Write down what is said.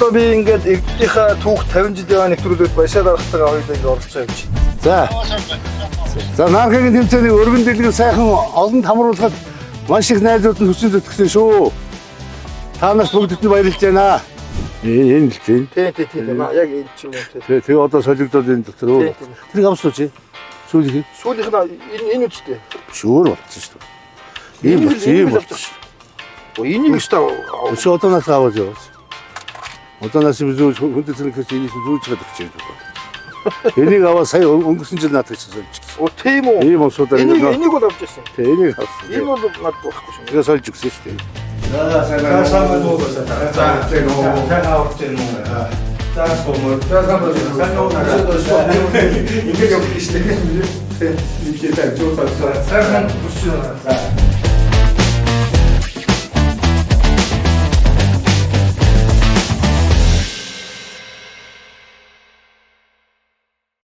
Одоо би ингээд Эрдэнэтийнхаа түүх 50 жилийн нэвтрүүлэгт Баяшаа даргатайгаа хоёулаа ингээд оролцсон юм чи. За. За, Наанхын тэмцээнийг өргөн дэлгэн сайхан олонд хамруулахад маш их найзууд нь хүчин зүтгэсэн шүү. Та нарт бүгдэд нь баярлж байна. Энэ л тийм. Тий. Яг энэ ч юм уу тий. Тэгээ одоо солигдоод энэ дотор өөр. Тий, тий. Тэрийг авсан чи. Сүүлийнх нь Сүүлийнх нь энэ үсттэй. биш, өөр болцсон шүү дээ. Ийм болцсон, ийм болцсон шүү. Оо, энийг өстой. Өчиг одоо нас аваад яваас. Одоо нас би зүүж хүндэт зэрэгээс энийг зүүж чадах гэж байна. Энийг аваа сая өнгөрсөн жил наадах гэж сольж гисэн. Оо, тийм үү. Ийм усуудаар Энийг ингэ. энийг бол авч ирсэн. Тэ, энийг авсан. Энэ бол надад байхгүй шүү. Тэгээ сольж өгсөн шүү дээ. За, сайн За, сайн байна уу? За, За, сайн уу? Сайн авч байна уу? За, сумөр. За, сайн байна уу? Сайн уу? Ингээд явах шүү дээ. Тэ. Нэг тавьж удаа. Сайхан бүсч байна. За.